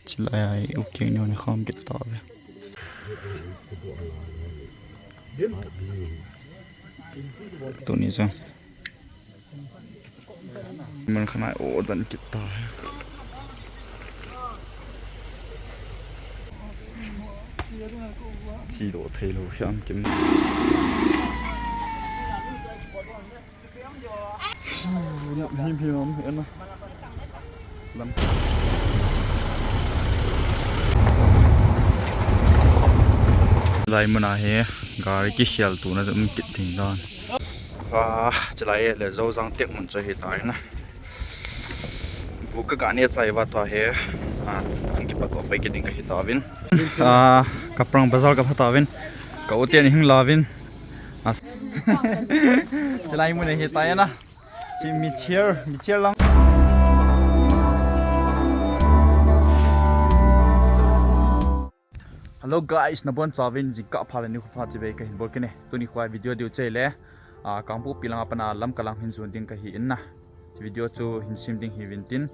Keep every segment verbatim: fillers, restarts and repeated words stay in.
Chilai ai, u keng ni kham kit ta ve. Tuni sa. Mun khanai o dan kit ta. Chi do thei lo hiam kim. Lam him him om hi na. Lam. Lai muna hi gari kikhel tuna um kit ding dan. Ah, chilai le Zozang tek mun chu hi tai na. Bu ka ga ne chai va tua hi. Ah, ang kipat to pai kit ding ka hi ta vin. Ah, ka prang bazar ka pha ta vin. Ka u te ni hing la vin. Ah, chilai mun hi tai na. Chi mi chair, mi chair lang. Hello guys, nabon chauvin jingkah pha le nikho pha chibai kahin bol kit e. Tuni khoi video diu chai le, ah, Kangpokpi langa pana Lamka lang hin jon ding kahi in na. Chi video chu hin sim ding hi vin tin.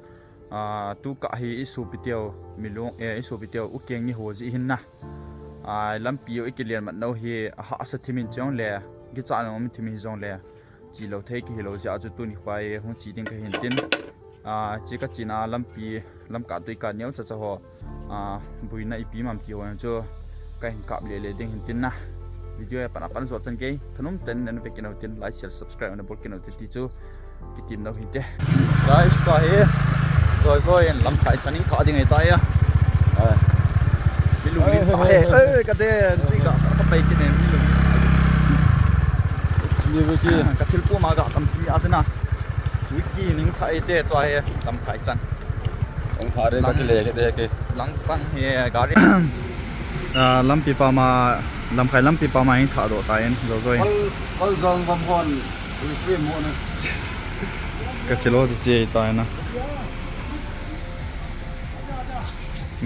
Ah, tu ka hi i sopi teu, mi lung, eh, i sopi teu u keng ni ho ji hin na. Ah, lampi u i kilian mat nau hi, ah, hahsa thim in chong le, kicha nau mi thim hi jong le. Chi lo thei kihi lo jeh a chu tuni khoi hung chi ding kahin tin. Ah, chi ka china lampi, lamka tui ka neo cha cha ho. Ah, buina ipi mam ti ho chu kahin kap le le ding hin tin na. Video a pan a pan jo chan kei. Thanum ten nen ve kit nau tin like, share, subscribe na bol kit nau tin ti chu kitim nau hin te. Guys, ta hi. Joi joi en lamkai chan in tha ding ai ta ya. Ai. Mi lunglen ta he. Oi, ka den, tui ka, ka pai kit ne, mi lung. It's me, Ricky. Ka thil pu ma ga tam ti a tina. Ricky ning thai te tua he, tam kai chan. Ang thare ka kile ke de ke. Lang tang he gari. Ah, lampi pa ma, lamkai lampi pa ma ing tha do ta en, zo zo en. Kol, kol jong bom hon, reframe mo na. Ka thilo ti che ta na.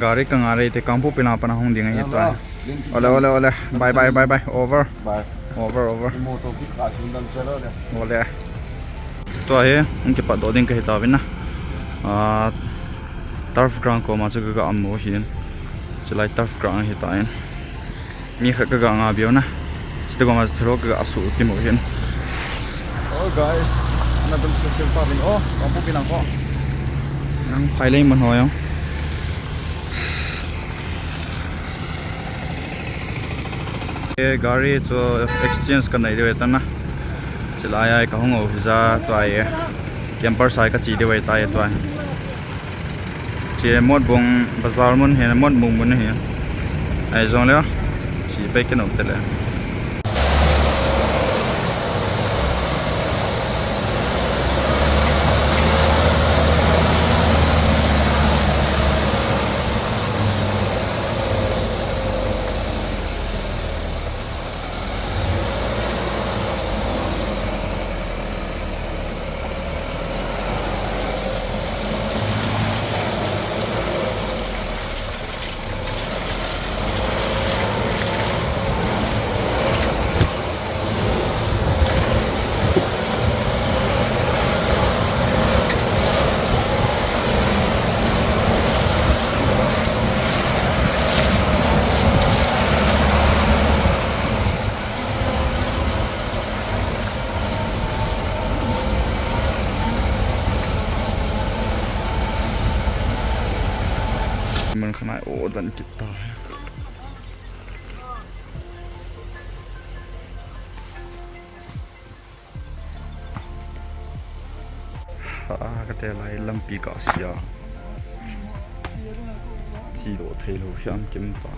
Gari ka nga rei te Kangpokpi lang pana hung ding ahi tua. Ole, ole, ole. Bye, bye, bye, bye. Over. Bye. Over, over. Motor kit ka sing dan chalo le. Ole. Tua hi, hung kipat doh ding kahi tauvin na. Ah, turf ground koma chu ka ga um u hin. Chulai turf ground ahi tan. Mi khat ka ga nga beu na. Chute koma thelo ka ga su ti mo hin. Oh guys, ana dam su sil pa bin. Oh, Kangpokpi lang ko. Nang phai lei man ho jong. E, gari chu exchange ka nei diu tan na. Chulai ai ka hung u hi ja tua e. Camper sai ka chi diu tai tua. Chi Motbung bazar mun hi, Motbung mun hi. Ai jong le, chi pai kit nau te le. Mun khanai o dan kit ta. Ha, ka te lai lampi ka sia. Chi lo thei lo hiam kim ta.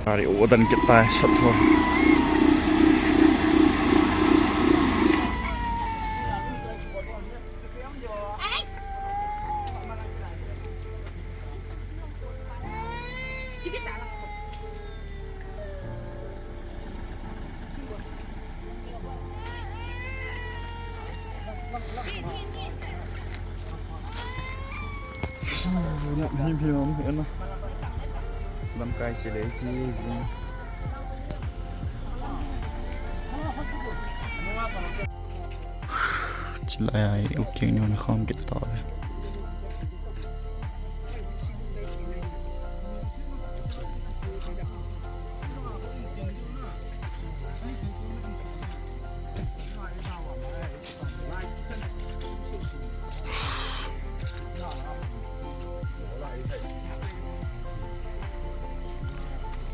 Gari u dan kit tai, sot tho. Lamkai se lei chi jing. Chilai ai, u keng ni hon kham kit ta le.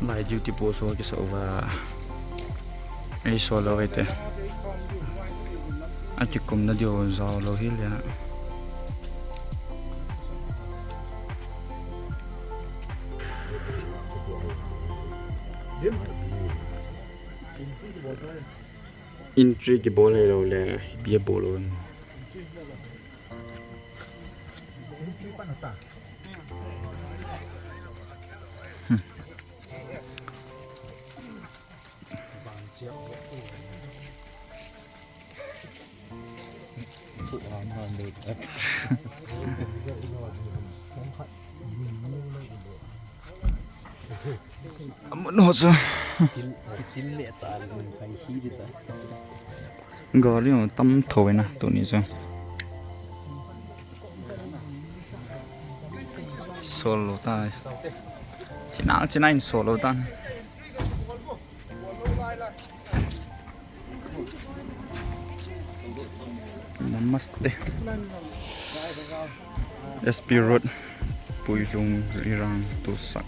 Lai duty post ho kisa uva. Ei so lo ite. A kikum na dio zau lo hi le na. Entry kibol hei lou le, ipi abol u. Amun ho chu. Gari ho tam tho ina tuni chu. Solo ta. China china in solo ta. Namaste. S P Road, Puilung, Rirang, Tusak.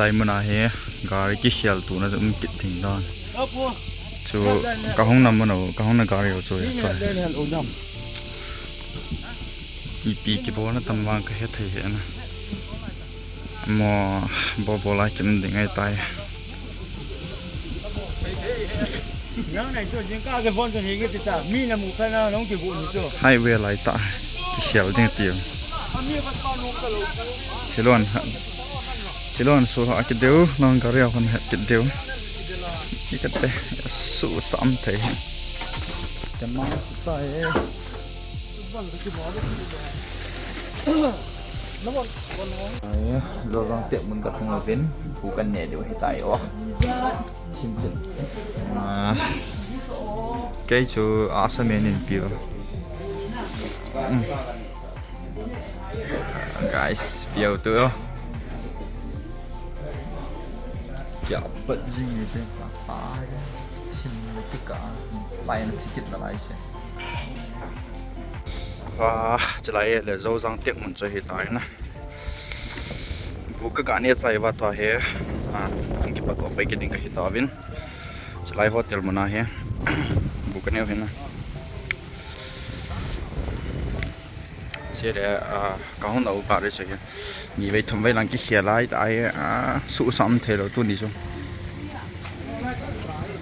Lai muna hi gari kikhel tuna um kit ding dan. Chu kahung na mun u, kahung na gari u chu. Ipi kibolna tam vang kahethei hih na. Mo bol bol a kim ding ahitai. Nang nai chu jingkah kivon chu hi kiti ta. Mi na mu kha na nong kibu ni chu. Highway lai ta. Kikhel ding tiu. Thilon. Thilon su ha kit diu, nang gari a hon het kit diu. Ikate su sam thei. Kemang chi ta e. Ai, Zouzang tep mun ka thung uvin, bu kan ne diu hi tai o. Thim chin. Ah, kei chu asa men in piu. Mm. Guys, piu tu. Kya pat jing ni te cha pa. Thim ni ti ka. Lai na thikit na lai se. Ah, chulai le Zouzang tep mun chu hi tai na. Bu ka ga ne chai va ta he. Ah, kipat o pai kiding ka hi ta vin. Chulai hotel mun a he. Bu ka ne hi na. Chule, ah, ka hung na u pa re chu hi. Ni vei thum vei lang kikhel lai ta he. Ah, su sam thei lou tu ni chu.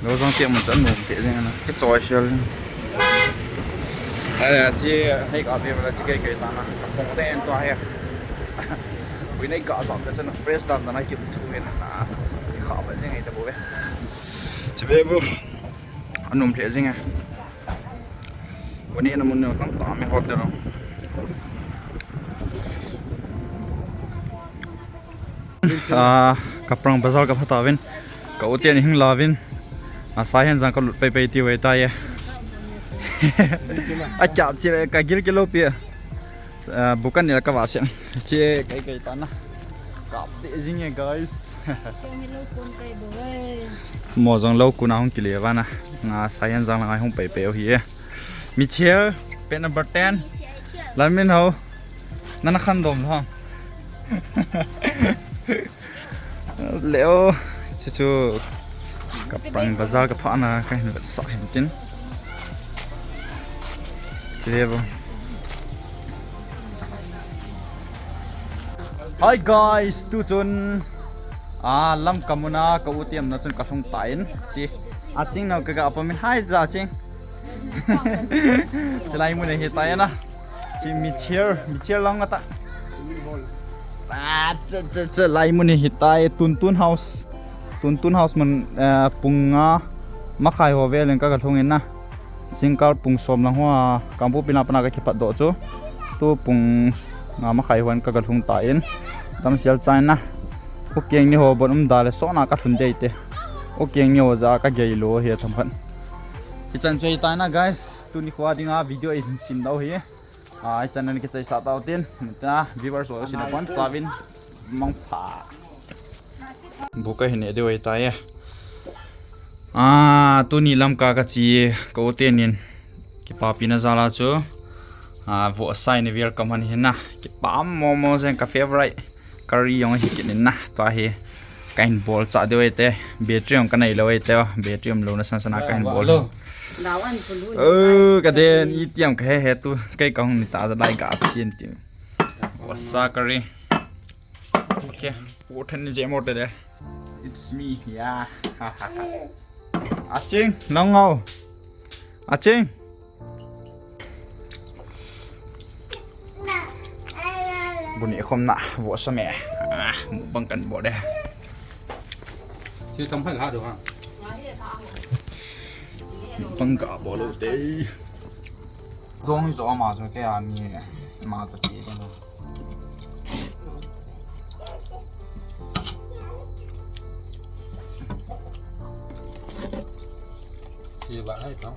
Zouzang tep mun chu anom tep jing na. Kichoi sel. Ai, chi, hei ka be la chi kei kei ta na. Ka phong te en to he. Ui nei ka sa ka chana fresh dan dan a ki thu he na. Kha ba jing ai ta bu ve. Chi ve bu. Anom tep jing e. Bu ni na mun ne tam ta me hotel. Ah, Kaprang bazar ka pha ta vin. Ka u te ni hing la vin. Ah, Saihenjang ka lut pai pai ti ve ta ye. A kya chi le ka gil kilo pi. Ah, bu kan ni la ka va se. Chi kai kai ta na. Kap de jing e, guys. Keng hello pon kai bo e. Mo jong lo ku na hung kile va na. Nga Saihenjang la ngai hung pai pai o hi e. Michelle, pen number ten. Lalminho. Nana khan dom lo. Leo, chu chu Kaprang bazar ka pha na ka hin vetsah hin tin. Chi le bo. Hi guys, tu chun, ah, Lamka mun a ka u te um na chun ka lhung ta in. Chi, a ching nau ka ga pa min hai da ching. Chulai mun hi ta in a. Chi Michelle, Michelle lang ata. Ah, che, che, chulai mun hi ta e, Tuntun House. Tuntun House mun, eh, pung nga makhai ho vel in ka ga lhung in na. Jingkah pung som lang ho a, Kangpokpi na pana ka kipat doh chu. Tu pung nga makhai ho in ka ga lhung ta in. Tam sial chai na. U keng ni ho bon um da le so na ka lhun dei te. U keng ni ho ja ka gei lo hi a tham khat. Ichan choi ta na guys, tuni kho a ding a video in sin dau hi. Ah, ichan na ni kichai sa tau tin. Ta viewers ho sin pon chavin mangpha. Bu ka hin e deu ai ta ye. Ah, tuni Lamka ka chi ka u te nin. Kipapi na jal a chu. Ah, vo sai ni welcome han hin na. Kipa mo mo jeng ka favorite. Curry jong hi kit in na, tua hi ka hin bol cha deu e te, battery jong ka nei lou e te, battery um lou na san san a ka hin bol. Oh, ka den, i tiam ka he he tu, kei ka hung ni ta ja lai ga thin ti. Wasa curry. Okay, wo then je mo te de. It's me, yeah. Aching, nang ngau. Aching. Bu ni khom na, vo sa me. Ah, mukbang kan bol de. Chi tam pha ga do ha. Mukbang ka bol lo te. Dong zo ma zo te a mi ma ta ti ko. Chi ba hai tam.